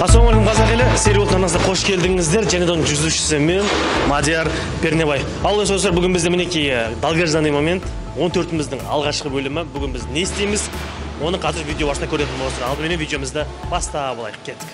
Ассалаумағалейкум қазақ елі, Серік арнасына қош келдіңіздер. Және де оның жүргізушісі мен, Мадияр Пернебай. Ал достар, бүгін бізде мінекей долгожданный момент, 14-іміздің алғашқы бөлімі. Бүгін біз не істейміз, оны қазір видео барысында көретін боласыздар. Алдымен видеомызды бастап алайық, кеттік.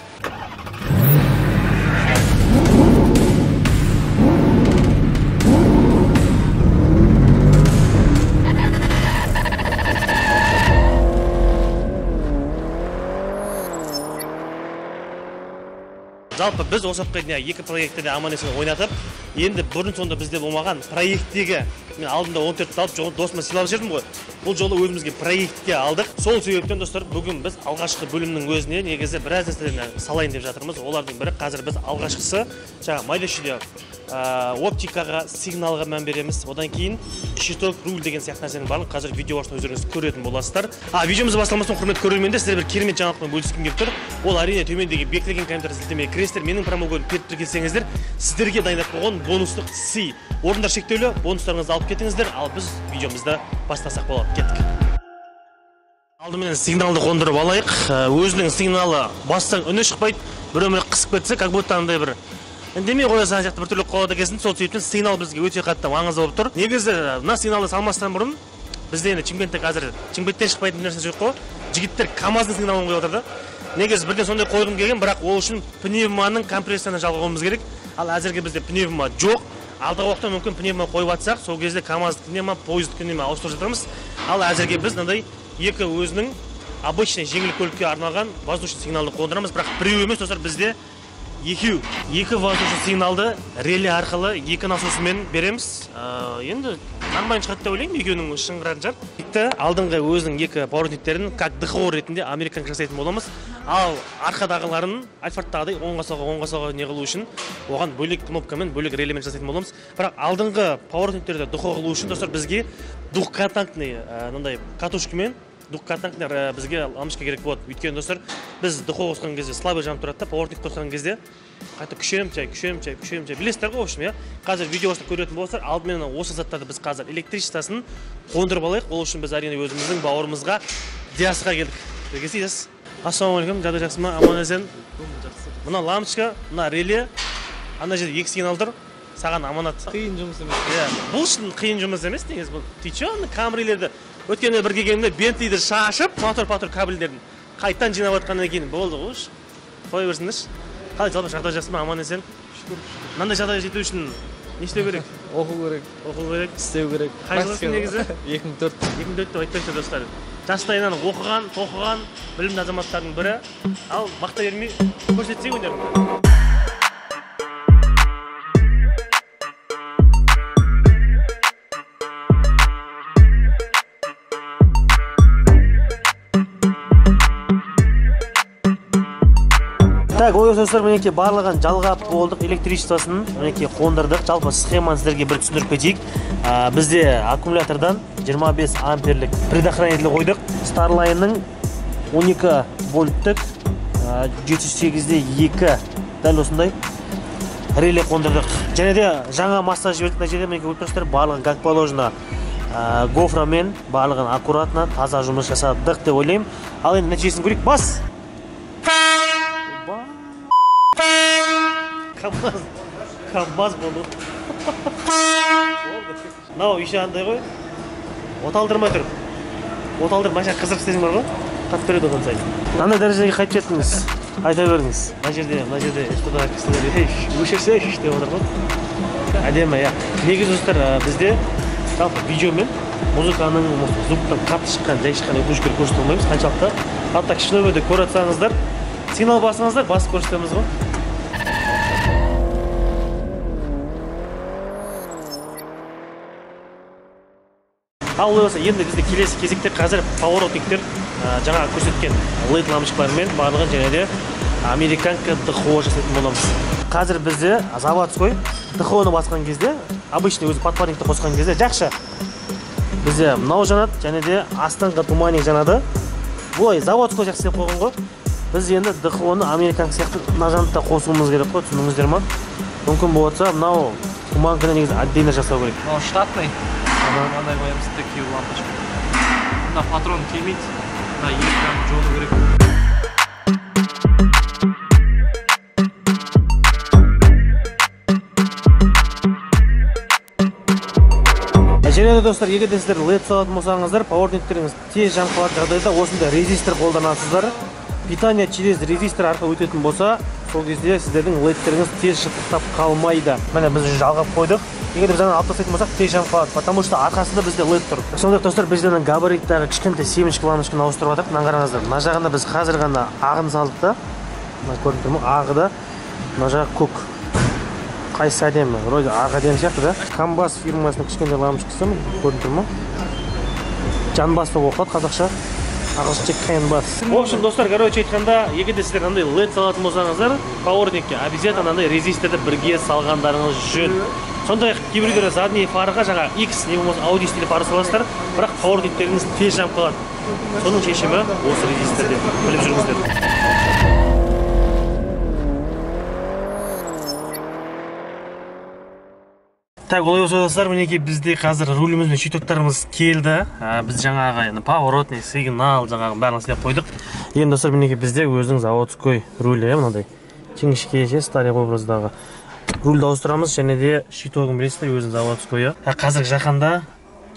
Жалпы біз осы уақытқа дейін екі проектті де аман-есен ойнатып, енді бұрын сонда бізде болмаған проекттегі, мен алдында 14-ті алып, досыма сыйлап жібердім ғой. Бұл жолы өзімізге проектке алдық. Сол себептен достар, бүгін біз алғашқы бөлімнің өзіне негізі біраз нәрселерді салайын деп жатырмыз. Олардың бірі қазір біз алғашқысы жаңа майда-шүйде оптикаға, сигналға мән береміз. Одан кейін щиток, руль деген сияқты нәрсенің барлығын қазір видео барысында өздеріңіз көретін боласыздар. Видеомыз басталмастан құрметті көрермендер, сіздерге бір керемет жаңалықпен бөліскім келіп тұр. Ол әрине төмендегі бекітілген комментарий сілтемеге кіресіздер, менің промокодым беріп тіркелсеңіздер, сіздерге дайындап қойған бонустық сый. Орындар шектеулі, бонустарыңызды алып кетіңіздер. Ал біз видеомызды бастасақ болады. Кеттік. Алдымен сигналды қондырып алайық. Өзінің сигналы бассаң үні шықпайды, бір өмірі қысып кетсе, как будто андай бір үндемей қоя салған сияқты біртүрлі қалады екенсің. Сол себептен сигнал бізге өте қатты маңызды болып тұр. Негізі мына сигналды салмастан бұрын бізде енді Шымкентте қазір Шымкенттен шықпайтын нәрсе жоқ қой. Жігіттер КАМАЗдың сигналын қойып жатыр да. Негізі бірден сондай қойғым келген, бірақ ол үшін пневманың компрессияны жалғауымыз керек. Ал әзірге бізде пневма жоқ. Алдағы уақытта мүмкін пневма қойып жатсақ, сол кезде КАМАЗдікіне ма, пойыздікіне ма ауыстырып жатырмыз. Ал әзірге біз мынандай екі өзінің обычный жеңіл көлікке арналған воздушный сигналды қондырамыз, бірақ біреу емес достар, бізде екеу. Екі воздушный сигналды реле арқылы екі насосымен береміз. Енді нормально шығады деп ойлаймын, екеуінің шыңғыратын шығар. Тіпті алдыңғы өзінің екі поворотниктерін как ДХО ретінде американка жасайтын боламыз. Ал арқадағыларын Альфардтағыдай оңға солға, оңға солға не қылу үшін оған бөлек кнопкамен, бөлек релемен жасайтын боламыз. Бірақ алдыңғы поворотниктерді ДХО қылу үшін достар бізге двухконтактный мынандай катушкамен двухконтактный бізге лампочка керек болады. Өйткені достар, біз ДХО қосқан кезде слабый жанып тұрады да, поворотник қосқан кезде қайта күшеніп жай, күшеніп жай, күшеніп жай. Білесіздер ғой, в общем, иә. Қазір видео барысында көретін болсаңыздар, алдымен осы заттарды біз қазір электричествосын қондырып алайық. Ол үшін біз әрине өзіміздің бауырымызға Диасқа келдік. Келгенсіз, Диас. Ассалаумағалейкум, жағдай жақсы ма? Аман есен. Мына лампочка, мына реле, ана жерде екі сигнал тұр. Саған аманат. Қиын жұмыс емес. Иә, бұл үшін қиын жұмыс емес негізі бұл. Ты чё, ана Камрилерді өткенде бір келгенімде Бентлиді шашып, мотор-патор кабельдерін қайтадан жинап жатқаннан кейін болды ғой. Қоя берсіңдерші. Қалай жалпы жағдай жақсы ма? Аман есен. Шүкір. Мынандай жағдайға жету үшін не істеу керек? Оқу керек. Оқу керек. Істеу керек. Қай жылғысың негізі? 2004. 2004 деп айтпайсыздар достар. Жастайынан оқыған, тоқыған білімді азаматтардың бірі. Ал мақта бермей көрсетсек өнерін. Так, ой достар, мінекей барлығын жалғап болдық, электричествосын мінекей қондырдық. Жалпы схеманы сіздерге бір түсіндіріп кетейік. Бізде аккумулятордан 25 амперлік предохранитель қойдық. Starline-ның 12 вольттік 708-де 2 дәл осындай реле қондырдық. Және де жаңа масса жібердік. Мына жерде мінекей көріп тұрсыздар, барлығын как положено гофрамен барлығын аккуратно таза жұмыс жасадық деп ойлаймын. Ал енді нәтижесін көрейік. Бас! КамАЗ, КамАЗ болды. Мынау еще андай ғой, оталдырмай тұр. Оталдырып машина қызық істесең бар ғой, қатып береді одан сайын. Мынандай дәрежеге қайтып жеттіңіз, айта беріңіз. Мына жерде, мына жерде СТО-дағы кісілер өшірсе деп отыр ғой. Әдемі, иә. Негізі достар, бізде жалпы видеомен музыканың, звуктың қатты шыққан, жай шыққан өкінішке көрсете алмаймыз қаншалықты. Ал так шын өмірде көріп жатсаңыздар, сигнал басыңыздар, басып көрсетеміз ғой. Ал олай болса, енді бізде келесі кезекте қазір поворотниктер жаңа көрсеткен LED лампочкалармен барлығын және де американка ДХО жасайтын боламыз. Қазір бізде заводской ДХО-ны басқан кезде, обычный өзі подпарникті қосқан кезде жақсы. Бізде мынау жанады және де астыңғы туманник жанады. Бұлай заводской жақсы істеп қойған ғой. Біз енді ДХО-ны американка сияқты мына жанды да қосуымыз керек қой, түсіндіңіздер ма? Мүмкін болса, мынау туманканы негізі отдельно жасау керек. Мынау штатный. Мынандай қоямыз, такие лампочки. Мына патрон келмейді, мына екі жолы керек. Және де достар, егер де сіздер LED салатын болсаңыздар, поворотниктеріңіз тез жанып қалатын жағдайда осындай резистор қолданасыздар. Питание через резистор арқылы өтетін болса, сол кезде сіздердің LED-теріңіз тез жытықтап қалмайды. Міне біз уже жалғап қойдық. Егер біз аны алып тастайтын болсақ, тез жанып қалады, потому что арқасында бізде LED тұр. Сондай-ақ достар, біз ана габариттағы кішкентай семечка лампочканы ауыстырып жатырмық. Мына қараңыздар, мына жағында біз қазір ғана ағын салдық та. Мына көрініп тұр ма? Ағы да, мына жағы көк. Қайсысы әдемі? Вроде ақ әдемі сияқты да. Камбас фирмасының кішкентай лампочкасы, көрініп тұр ма? Жанбас деп оқылады қазақша. Ағылшынша Canvas. В общем, достар, короче айтқанда, егер де сіздер мынандай LED салатын болсаңыздар, поворотникке обязательно мынандай резисторды бірге салғандарыңыз жөн. Сондай-ақ кейбіреулер задний фарға жаңа X не болмаса Audi стилі фара саласыздар, бірақ поворотниктеріңіз тез жанып қалады. Соның шешімі осы резисторде. Біліп жүріңіздер. Так, олай болса достар, мінекей бізде қазір руліміз бен щитоктарымыз келді. Біз жаңағы енді поворотный сигнал жаңағы бәрін істеп қойдық. Енді достар, мінекей бізде өзінің заводской рулі, мынандай жіңішке ше, старый образдағы рульді ауыстырамыз, және де щитогын білесіздер, өзінің заводскойы. Қазіргі жаһанда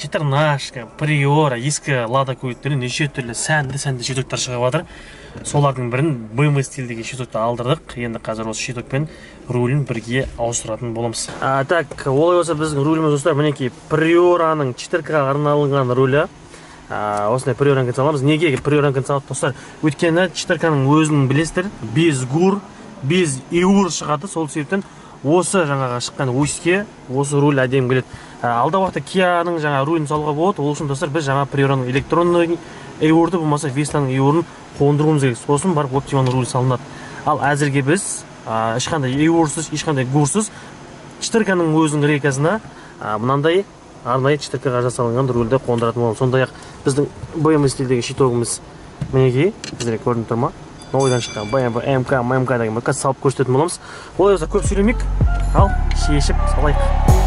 четырнашка, приора, ескі Лада көліктері неше түрлі сәнді-сәнді щитоктар шығып жатыр. Солардың бірін BMW стилдегі щитокты алдырдық. Енді қазір осы щитокпен рулін бірге ауыстыратын боламыз. Так, олай болса біздің руліміз достар, мінекей Приораның 4К-ға арналған рулі. Осындай Приораныкін саламыз. Неге Приораныкін салдық достар? Өйткені 4К-ның өзін білесіздер, без ГУР, без ЕУР шығады. Сол себептен осы жаңағы шыққан оське осы руль әдемі келеді. Алдағы уақытта Kia-ның жаңа рулін салуға болады. Ол үшін достар біз жаңа Приораның электронный ЕУР-ды болмаса Vista-ның ЕУР-ын қондыруымыз керек. Сосын барып Optima-ның рулі салынады. Ал әзірге біз ешқандай ЕУР-сыз, ешқандай ГУР-сыз 4К-ның өзінің рейкасына мынандай арнайы 4К-ға жасалынған рульді қондыратын боламыз. Сондай-ақ біздің BMW стилдегі щитогымыз мінекей, сіздерге көрініп тұр ма? Новыйдан шыққан BMW, МК, ММК деген қазір салып көрсететін боламыз. Олай болса көп сөйлемейік, ал шешіп салайық.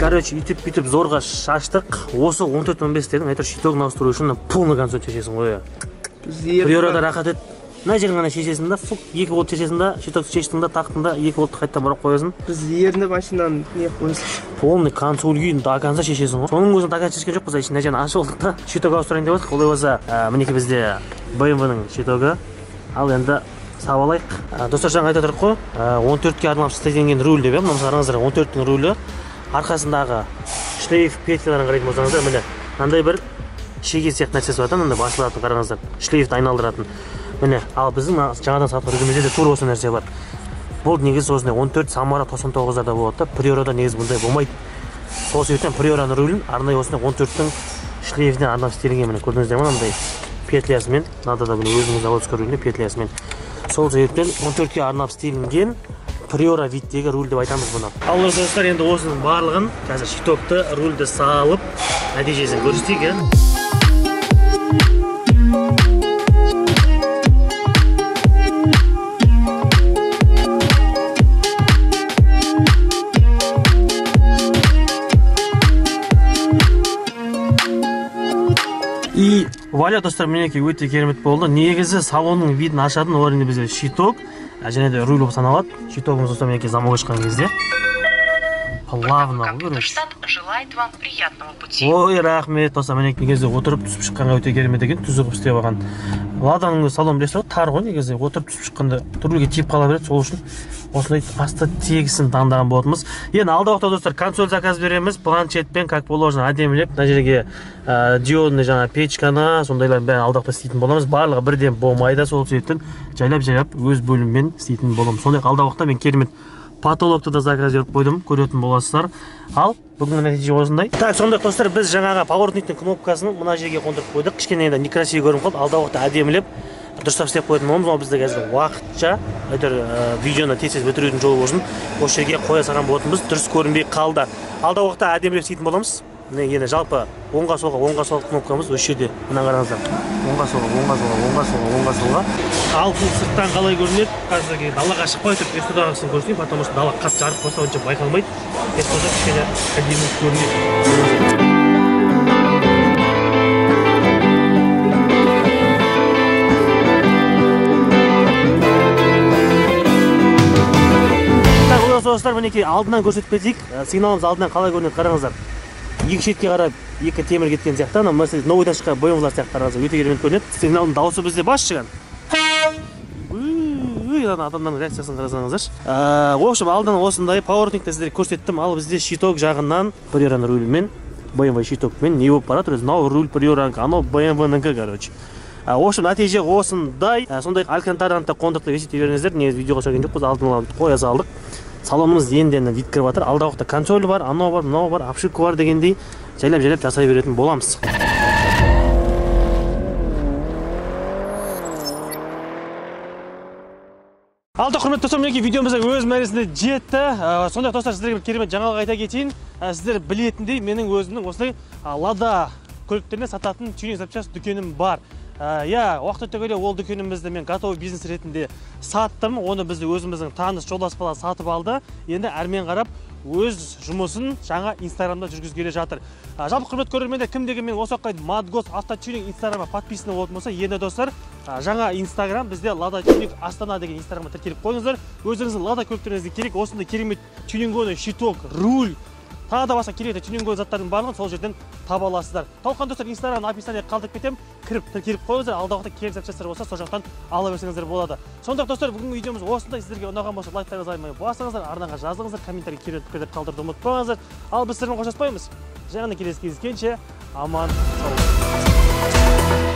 Короче, үйтіп-бүйтіп зорға шаштық. Осы 14-15-тердің әйтеуір щитогын ауыстыру үшін полный консоль шешесің ғой. Приорада рахат ет. Мына жерін ғана шешесің да, фук, екі болт шешесің да, щитокты шештің да, тақтың да, екі болтты қайтадан бұрап қоясың. Біз ерініп машинаны не қойсың. Полный консоль күйін до конца шешесің ғой. Соның өзін до конца шешкен жоқпыз, мына жерін ашып алдық та, щиток ауыстырайын деп отырмық. Олай болса, мінекей бізде BMW-ның щитогы. Ал енді салып алайық. Достар, жаңа айтып отырдық қой, 14-ке арналып істелінген руль деп, мына қараңыздар, 14-тің рулі. Арқасындағы шлейф петляларын қарайтын болсаңыздар, міне мынандай бір шеге сияқты нәрсесі бар да, мынандай басылатын, қараңыздар, шлейфті айналдыратын. Міне, ал біздің жаңадан сатып жүргенімізде де тура осы нәрсе бар. Бұл негізі осындай 14 Самара 99-дарда болады да, Приорада негізі бұндай болмайды. Сол себептен Приораның рулін арнайы осындай 14-тің шлейфіне арнап істелінген, міне көрдіңіздер ме, мынандай петлясымен, мынада да міне өзінің заводской рулінде петлясымен. Сол себептен 14-ке арнап істелінген Приора видтегі руль деп айтамыз бұны. Ал достар, енді осының барлығын қазір щитокты, рульді салып нәтижесін көрсетейік. И вуаля, достар, мінекей өте керемет болды. Негізі салонның видін ашатын ол әрине бізде щиток және де руль болып саналады. Щитогымыз достар мінекей замок ашқан кезде плавно желает вам приятного пути. Ой, рахмет, достар, мінекей негізі отырып түсіп шыққанға өте керемет екен, түзу қылып істеп алған. Ладаның салон білесіз ғой, тар ғой негізі, отырып түсіп шыққанда рульге тиіп қала береді. Сол үшін осындай асты тегісін таңдаған болатынбыз. Енді алдағы уақытта достар консоль заказ береміз, планшетпен как положено әдемілеп мына жерге диодный жаңа печканы, сондайлардың бәрін алдағы уақытта істейтін боламыз. Барлығы бірден болмайды, сол себептен жайлап-жайлап өз бөлімімен істейтін боламыз. Сондай-ақ алдағы уақытта мен керемет потолокты да заказ беріп қойдым, көретін боласыздар. Ал бүгінгі нәтиже осындай. Так, сондай достар, біз жаңағы поворотниктің кнопкасын мына жерге қондырып қойдық. Кішкене енді некрасиво көрініп қалды. Алдағы уақытта әдемілеп дұрыстап істеп қоятын боламыз. Ал бізде қазір уақытша әйтеуір видеоны тез-тез бітірудің жолы болсын, осы жерге қоя салған болатынбыз, дұрыс көрінбей қалды. Алдағы уақытта әдемілеп істейтін боламыз. Міне енді жалпы оңға солға, оңға солға кнопкамыз осы жерде. Мына қараңыздар. Оңға солға, оңға солға, оңға солға, оңға солға. Ал сырттан қалай көрінеді? Қазір далаға шықпай тұрып СТО-дағысын көрсетейін, потому что дала қатты жарық болса онша байқалмайды. СТО-да кішкене әдемі көрінеді. Достар, мінекей алдынан көрсетіп кетейік. Сигналымыз алдынан қалай көрінеді қараңыздар. Екі шетке қарап екі темір кеткен сияқты. Ана Mercedes новыйдан шыққан BMW-лар сияқты қараңыздар, өте керемет көрінеді. Сигналдың дауысы бізде бас шыған. Ана адамдардың реакциясын қарасаңыздаршы. В общем, алдынан осындай поворотникті сіздерге көрсеттім. Ал бізде щиток жағынан Приораның рулімен, BMW щитокпен не болып барады? Мынау руль Приоранікі, анау BMW-нікі, короче. В общем, нәтиже осындай. Сондай Алькантараны да қондыртып есептей беріңіздер. Негізі видеоға түсірген жоқпыз, алдын ала қоя салдық. Салонымыз енді-енді вид кіріп жатыр. Алдағы уақытта консоль бар, анау бар, мынау бар, обшивка бар дегендей жайлап-жайлап жасай беретін боламыз. Ал құрметті достар, мінекей видеомыз өз мәресіне жетті. Сондай-ақ достар, сіздерге бір керемет жаңалық айта кетейін. Сіздер білетіндей, менің өзімнің осындай Лада көліктеріне сататын тюнинг запчасть дүкенім бар. Иә, уақыт өте келе ол дүкенімізді мен готовый бизнес ретінде саттым. Оны бізді өзіміздің таныс жолдас бала сатып алды. Енді әрмен қарап өз жұмысын жаңа Инстаграмда жүргізгелі жатыр. Жалпы құрметті көрермендер, кім деген мен осы уақытқа дейін Мадгос Автотюнинг Инстаграмға подписаны болатын болса, енді достар, жаңа Инстаграм бізде Лада Тюнинг Астана деген Инстаграмға тіркеліп қойыңыздар. Өздеріңіздің Лада көліктеріңізге керек осындай керемет тюнингованный щиток, руль, тағы да басқа керекті тюнинговый заттардың барлығын сол жерден таба аласыздар. Толыққан достар, Инстаграмның описаниеге қалдырып кетемін, кіріп тіркеліп қойыңыздар. Алдағы уақытта керек запчастьтар болса, сол жақтан ала берсеңіздер болады. Сондай-ақ достар, бүгінгі видеомыз осындай. Сіздерге ұнаған болса, лайктарыңызды аямай басыңыздар, арнаға жазылыңыздар, комментарий керемет пікірлер қалдыруды ұмытпаңыздар. Ал біз сіздермен қоштаспаймыз. Жаңа келесі кездескенше аман сау болыңыздар.